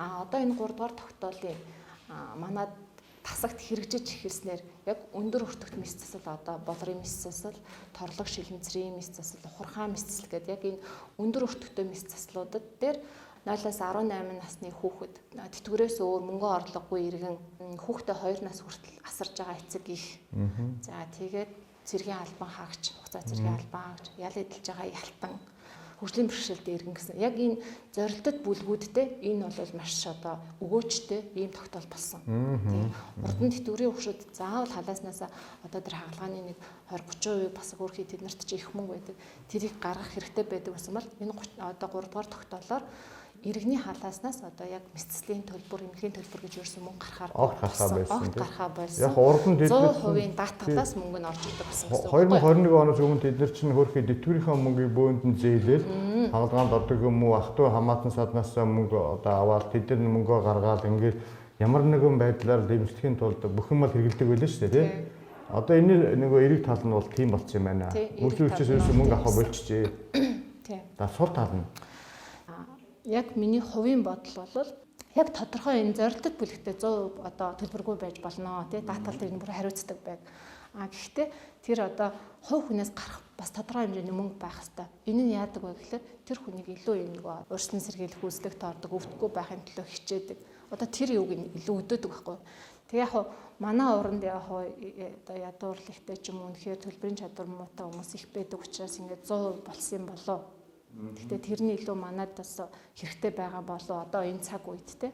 А одоо энэ 3 дугаар тогтоолын манад тасагт хэрэгжиж эхэлснээр яг өндөр өртөгт мэс засал, одоо болрын мэс засал, торлог шилэнцрийн мэс засал, ухархаа мэс засал гэдэг яг энэ өндөр өртөгтэй мэс заслуудад дээр 0-аас 18 насны хүүхэд, тэтгэврээс өөр мөнгө орлогогүй иргэн, хүүхдээ 2 нас хүртэл асарж байгаа эцэг их. За тэгээд цэргийн албан хаагч, хугацаа цэргийн албан хаагч, ял эдэлж байгаа ялтан, хөгжлийн бэрхшээлтэй иргэн гэсэн. Яг энэ зорилтод бүлгүүдтэй энэ бол маш одоо өгөөчтэй ийм тогтоол болсон. Тийм. Урд нь тэтгэврийн хөгшөд заавал халааснаас одоо тэр хагалгааны нэг 20 30% бас өөрхий тэднэрт чи их мөнгө байдаг. Тэрийг гаргах хэрэгтэй байдаг байсан бол энэ одоо 3 дугаар тогтоолоор иргэний халааснаас одоо яг мэсцлийн төлбөр, эмнэлгийн төлбөр гэж ерөөсөн мөнгө гарахаар огт гарахаа байсан. Огт гарахаа болсон. Яг урд нь тэд 100% даатгалаас мөнгө нь орж ирдэг болсон гэсэн. 2021 оноос өмнө тэд нар чинь хөөрхий тэтгэврийнхээ мөнгийг бөөнд нь зээлээл хагалгаанд ордог юм уу, ах トゥ хамаатан саднаас мөнгө одоо аваад тэд нар мөнгөө гаргаад ингээд ямар нэгэн байдлаар дэмжлэхийн тулд бүх юм л хэрэгэлдэг байлаа шүү дээ, тий. Одоо энэ нөгөө эрэг тал нь бол тийм болсон юм байна. Мөржүүлчээс ерөөсөн мөнгө авах болчихжээ. Тий. За сул тал нь яг миний хувийн бодол бол яг тодорхой энэ зорилтод бүлэгтээ 100% одоо төлбөргүй байж болно тий, даатгал тэр нь бүр хариуцдаг байг. А гэхдээ тэр одоо хувь хүнээс гарах бас тодорхой хэмжээний мөнгө байх хэвээр. Энэ нь яадаг вэ гэхээр тэр хүнийг илүү юм нөгөө урьдчилан сэргийлэх үзлэгт ордог, өвдөхгүй байхын төлөө хичээдэг. Одоо тэр юуг нь илүү өдөөдөг байхгүй. Тэг яг хуу манай уранд яг хуу одоо ядуурлахтай ч юм уу үнэхээр төлбөрийн чадвар муутай хүмүүс их байдаг учраас ингээд 100% болсон юм болов. Гэхдээ тэрний илүү манад бас хэрэгтэй байгаа болов одоо энэ цаг үед те.